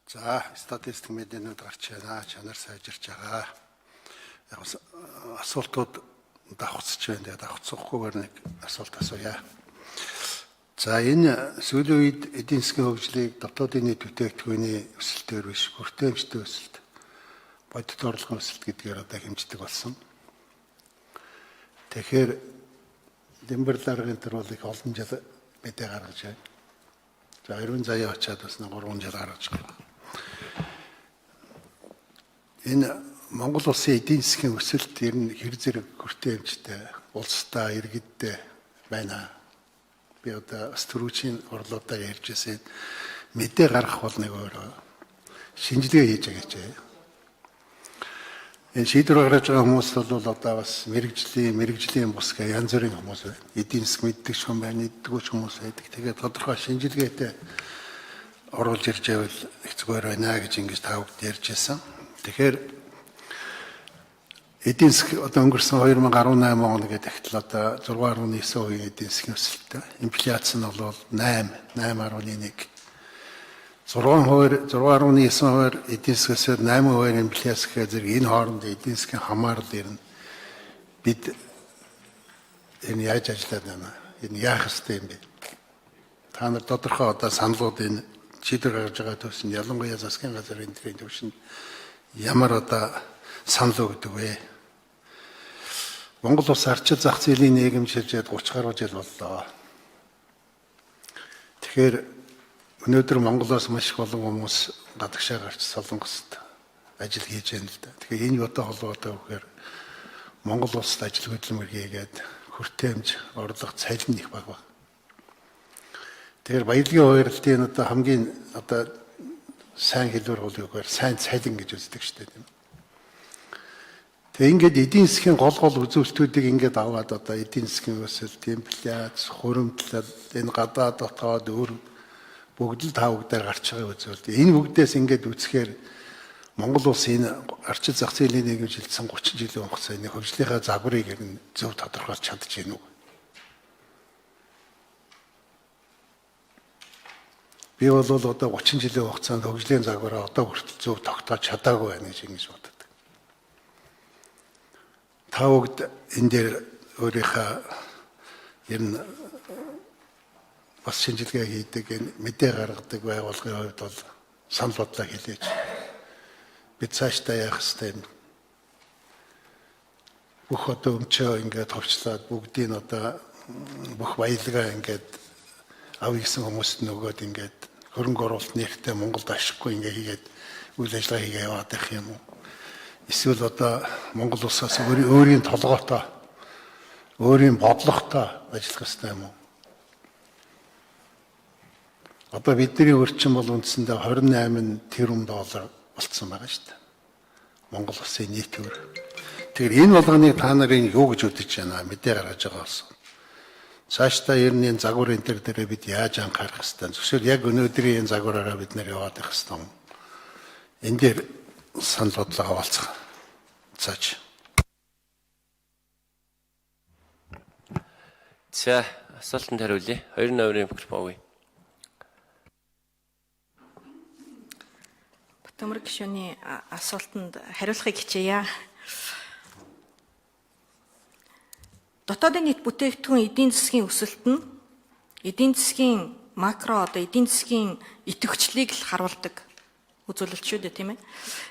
За, статистик мэдээнүүд гарч байна. Чанар сайжирч байгаа. Яг асуултууд давхцаж байна. Тэгээд давхцахгүйгээр нэг асуулт асууя. За, энэ сүүлийн үед эдийн засгийн хөгжлийг дотоодын нийт бүтээгдэхүүний өсөлтөөр биш, хүртээмжтэй өсөлт, бодит орлогын өсөлт гэдгээр одоо хэмждэг болсон. Тэгэхээр Дэмбэрэл аргын төр бол их олон жил мэдээ гаргаж байна. За, 90 заяа очиад бас 3 жил гаргаж байгаа. Энэ Монгол улсын эдийн засгийн өсөлт ер нь хэр зэрэг хүртээмжтэй улсдаа, иргэддээ байна. Би одоо бас түрүүчийн орлуудаа ярьж байсан. Мэдээ гаргах бол нэг өөрөө, шинжилгээ хийж байгаа ч. Энэ шийдвэр гаргаж байгаа хүмүүс бол одоо бас мэргэжлийн бус гэх янз бүрийн хүмүүс байна. Эдийн засаг мэддэг ч хүн байна, мэддэггүй ч хүмүүс байдаг. Тэгээд тодорхой шинжилгээтэй оруулж ирж байвал их зүгээр байна гэж ингэж та бүгд ярьж байсан. Тэгэхээр эдийн засаг одоо өнгөрсөн 2018 он гэдэг тэгтэл одоо 6.9% эдийн засгийн өсөлттэй. Инфляц нь бол 8, 8.1. 6%, 6.9% эдийн засгаас 8% инфляц гэхээр зэрэг энэ хооронд эдийн засгийн хамаарал ирнэ. Бид энэ яаж ажиллаад байна? Энэ яах ёстой юм бэ? Та нар тодорхой одоо саналууд энэ шийдвэр гаргаж байгаа төвшөнд, ялангуяа засгийн газар энэ төрлийн төвшөнд ямар одоо санал өгдөг вэ? Монгол улс арчил зах зээлийн нийгэм шилжээд 30 гаруй жил боллоо. Тэгэхээр өнөөдөр Монголоос маш их олон хүмүүс гадагшаа гарч Солонгост ажил хийж байна л да. Тэгэхээр энэ юутай холбоотой вэ гэхээр Монгол улсад ажил хөдөлмөр хийгээд хүртээмж, орлого, цалин их бага байна. Тэгэхээр баялагын хуваарилтын одоо хамгийн одоо сайн хэлбэр бол юу гэхээр сайн цалин гэж үздэг шүү дээ. Тэгээ ингээд эдийн засгийн гол гол үзүүлэлтүүдийг ингээд аваад одоо эдийн засгийн өсөлт, инфляц, хуримтлал, энэ гадаад дотоод өр бүгд л та бүгдээр гарч байгаа үзүүлэлт. Энэ бүгдээс ингээд үзэхээр Монгол улс энэ арчил зах зээлийн нийгэм шилжсэн 30 жилийн хугацааны хөгжлийнхаа загварыг ер нь зөв тодорхойлж чадж гэнэ үү? Би бол одоо 30 жилийн хугацаанд хөгжлийн загвараа одоо хүртэл зөв тогтоож чадаагүй байна гэж ингэж боддог. Та бүгд энэ дээр өөрийнхөө ер нь бас шинжилгээ хийдэг, энэ мэдээ гаргадаг байгууллагын хувьд бол санал бодлоо хэлээч. Бид цаашдаа яах ёстой юм? Бүх одоо өмчөө ингээд товчлаад бүгдийг одоо бүх баялгаа ингээд авъя гэсэн хүмүүст нөгөөд ингээд хөрөнгө оруулалт нэртэй Монголд ашиггүй ингээд хийгээд үйл ажиллагаа хийгээ яваад байх юм уу? Эсвэл одоо Монгол улсаас өөрийн толгойтой, өөрийн бодлоготой ажиллах ёстой юм уу? Одоо бидний өрчин бол үндсэндээ 28 тэрбум доллар болцсон байгаа шүү дээ. Монгол улсын нийт өр. Тэгэхээр энэ болгоныг та нарын юу гэж үзэж байна? Мэдээ гаргаж байгаа болсон. Цаашдаа ер нь энэ загвар энэ төр дээрээ бид яаж анхаарах ёстой? Зөвшөөр яг өнөөдрийн энэ загвараараа бид нэр яваад байх ёстой юм. Энэ дээр санал бодлоо хаваалцах. Цааш. За, асуултанд хариулъя. 2 номерын микрофон өгье. Батөмөр гишүүний асуултанд хариулахыг хичээе. Дотоодын нийт бүтээгдэхүүн эдийн засгийн өсөлт нь эдийн засгийн макро одоо эдийн засгийн идэвхжлийг л харуулдаг үзүүлэлт шүү дээ, тийм ээ.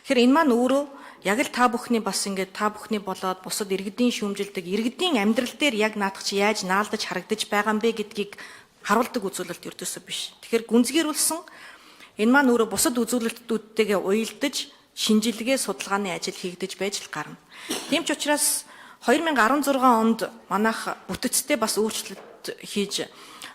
Тэгэхээр энэ маань өөрөө яг л та бүхний бас ингээд та бүхний болоод бусад иргэдийн шүүмжилдэг иргэдийн амьдрал дээр яг наадах чи яаж наалдаж харагдаж байгаа юм бэ гэдгийг харуулдаг үзүүлэлт ердөөсөө биш. Тэгэхээр гүнзгийрүүлсэн энэ маань өөрөө бусад үзүүлэлтүүдтэйгээ уялдаж шинжилгээ судалгааны ажил хийгдэж байж л гарна. Тийм ч учраас 2016 онд манайх бүтэцтэй бас өөрчлөлт хийж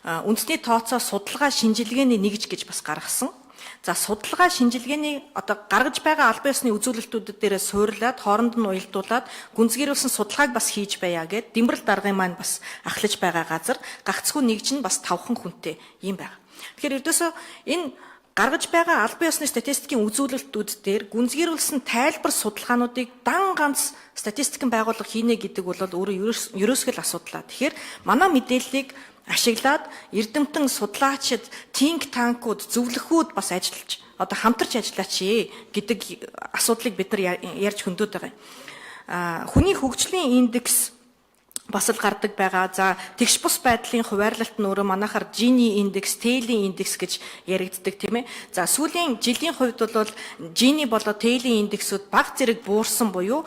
үндэсний тооцоо судалгаа шинжилгээний нэгж гэж бас гаргасан. За, судалгаа шинжилгээний одоо гаргаж байгаа албан ёсны үзүүлэлтүүд дээрээ суурлаад хооронд нь уялдуулаад гүнзгийрүүлсэн судалгааг бас хийж байя гэд Дэмбэрэл даргын маань бас ахлаж байгаа газар гагцхүү нэгж нь бас 5 хүнтэй юм байна. Тэгэхээр ердөөсөө энэ гаргаж байгаа албан ёсны статистикийн үзүүлэлтүүд дээр гүнзгийрүүлсэн тайлбар судалгаануудыг дан ганц статистикийн байгууллага хийнэ гэдэг бол өөрөө ерөөсгөл асуудлаа. Тэгэхээр манай мэдээллийг ашиглаад эрдэмтэн судлаачид, think tank-ууд, зөвлөхүүд бас ажиллаж, одоо хамтарч ажиллаач гэдэг асуудлыг бид нар ярьж хөндөд байгаа юм. Хүний хөгжлийн индекс бас л гардаг байгаа. За, тэгш бус байдлын хуваарлалт нь өөрөө манайхаар Gini индекс, Theil-ийн индекс гэж яригддаг, тийм ээ. За, сүүлийн жилийн хувьд бол Gini болоо Theil-ийн индексүүд бага зэрэг буурсан буюу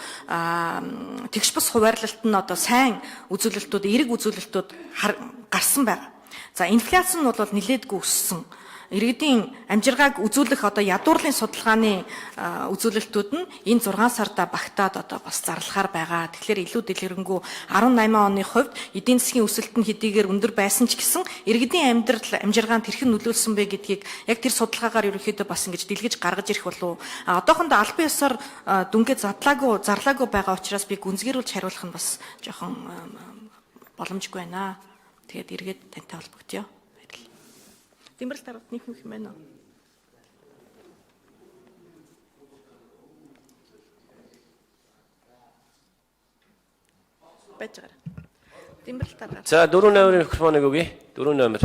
тэгш бус хуваарлалт нь одоо сайн үзүүлэлтүүд, эерэг үзүүлэлтүүд гарсан байгаа. За, инфляц нь бол нэлээдгүй өссөн. Иргэдийн амжиргааг үзүүлэх одоо ядуурлын судалгааны үзүүлэлтүүд нь энэ 6 сарда багтаад одоо бас зарлахаар байгаа. Тэгэхээр илүү дэлгэрэнгүй 18 оны хувьд эдийн засгийн өсөлт нь хэдийгээр өндөр байсан ч гэсэн иргэдийн амьдрал амжиргаанд хэрхэн нөлөөлсөн бэ гэдгийг яг тэр судалгаагаар ерөнхийдөө бас ингэж дэлгэж гаргаж ирэх болов. Одоохондоо албан ёсоор дүнгээ задлаагүй, зарлаагүй байгаа учраас би гүнзгийрүүлж хариулах нь бас жоохон боломжгүй байна. Тэгээд эргээд тантай холбогдъё. Дэмбэрэл дараад нэх юм байна уу? Байж байгаа. Дэмбэрэл дараад. За, 4 номерын микрофоныг өгье. 4 номер.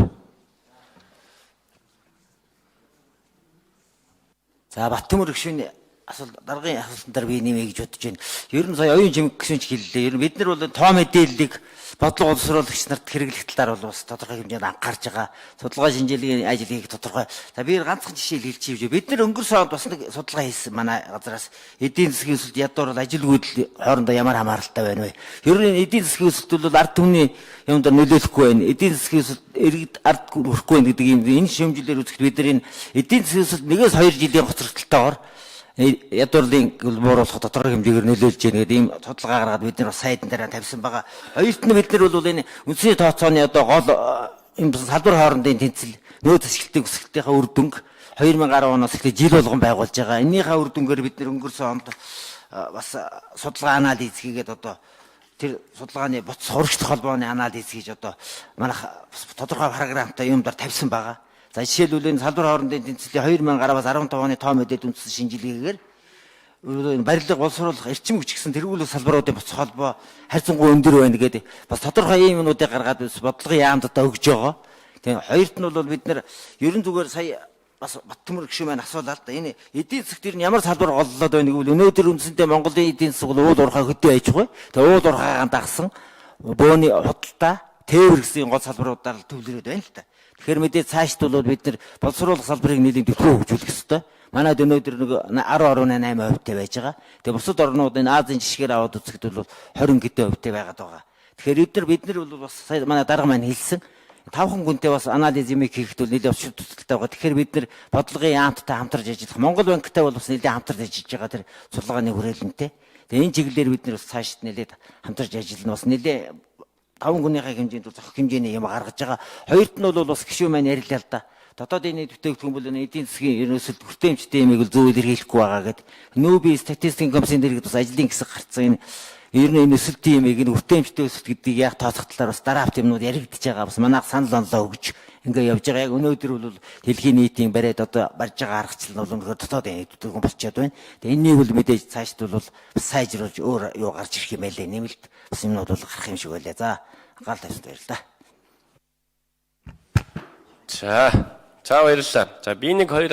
За, Баттөмөр гишүүний асуулт, даргын асуултан дээр би нэмээ гэж бодож байна. Ер нь сая оюун жимэг гишүүн ч хэллээ. Ер нь бид нар бол тоо мэдээллийг бодлого боловсруулагч нарт хэрэглэх талаар бол бас тодорхой хэмжээнд анхаарч байгаа. Судалгаа шинжилгээний ажил хийх тодорхой. За, би ганцхан жишээ хэлчихье. Бид нар өнгөрсөн онд бас нэг судалгаа хийсэн манай газараас эдийн засгийн өсөлт, ядуур, ажилгүйдэл хоорондоо ямар хамааралтай байна вэ? Ер нь эдийн засгийн өсөлт бол ард түмний юмд нөлөөлөхгүй байна. Эдийн засгийн өсөлт иргэд ард хүрэхгүй байна гэдэг юм энэ шүүмжлэлээр үзэхэд бид нар энэ эдийн засгийн өсөлт 1-2 жилийн хоцрогдолтойгоор ядуурлын бууруулах тодорхой хэмжээгээр нөлөөлж яах гэдэг ийм судалгаа гаргаад бид нар бас сайдан дээр тавьсан байгаа. Хоёрт нь бид нар бол энэ үндэсний тооцооны одоо гол энэ салбар хоорондын тэнцэл нөөц ашиглалтын өсөлтийнхаа үр дүнг 2010 оноос эхлэж жил болгон байгуулж байгаа. Энийхээ үр дүнгээр бид нар өнгөрсөн онд бас судалгаа анализ хийгээд одоо тэр судалгааны боц урагшлах холбооны анализ хийж одоо манайх тодорхой програмтай юм дээр тавьсан байгаа. За, жишээлбэл энэ салбар хоорондын тэнцлийн 2010-аас 15 оны тоо мэдээд үндсэн шинжилгээгээр энэ барилга, боловсруулах, эрчим хүч гэсэн тэргүүлэх салбаруудын боц холбоо харьцангуй өндөр байна гэдэг бас тодорхой ийм юмнуудыг гаргаад бас бодлогын яамд одоо өгж байгаа. Тэгээ хоёрт нь бол бид нар ерөн зүгээр сая бас Баттөмөр гишүүн маань асуулаа л да. Энэ эдийн засагт ер нь ямар салбар голлоод байна гэвэл өнөөдөр үндсэндээ Монголын эдийн засаг бол уул уурхай, хөдөө аж ахуй. Тэгээ уул уурхайгаан дагсан бууны худалдаа, тээвэр гэсэн гол салбаруудаар төвлөрөөд байна л да. Тэгэхээр мэдээ цаашд бол бид нар боловсруулах салбарыг нэлээд төлхөө хөгжүүлэх ёстой. Манайд өнөөдөр нэг 10.8% тай байж байгаа. Тэгээ бусад орнууд энэ Азийн жишгээр аваад үзэхэд бол 20 хэдэн хувьтай байгаад байгаа. Тэгэхээр бид нар бол бас сая манай дарга маань хэлсэн тавхан күнтэй бас анализ юм хийхэд бол нэлээд өчр төсөлтэй байгаа. Тэгэхээр бид нар бодлогын яамттай хамтарч ажиллах, Монгол банктай бол бас нэлээд хамтарч ажиллаж байгаа тэр судалгааны хүрээлэнтэй. Тэгээ энэ чиглэлээр бид нар бас цаашд нэлээд хамтарч ажиллана. Бас нэлээд таван күнийхээ хэмжээнд бол зохих хэмжээний юм гаргаж байгаа. Хоёрт нь бол бас гишүүн маань ярьлаа л да. Дотоодын нийт бүтээгдэхүүн бол эдийн засгийн ерөөсөл хүртээмжтэй юмыг л зөв илэрхийлэхгүй байгаа гэд. Нүүби статистикийн комиссийн дэргэд бас ажлын хэсэг гарцсан энэ ер нь энэ өсөлтийн юмыг энэ хүртээмжтэй өсөлт гэдгийг яг тооцох талаар бас дараа авт юмнууд яригдж байгаа. Бас манайх санал онолоо өгж ингээ явж байгаа. Яг өнөөдөр бол дэлхийн нийтийн бариад одоо барьж байгаа аргачлал нь бол үнэхээр дотоодын нийт бүтээгдэхүүн болчиход байна. Тэгээ энэнийг бол мэдээж цаашд бол бас сайжруулж өөр юу гарч ирэх юм байлээ. Нэмэлт бас юмнууд бол гарах юм шиг байлаа. За, гал тавьсанд баярлалаа. За. За, баярлалаа. За, би нэг хоёр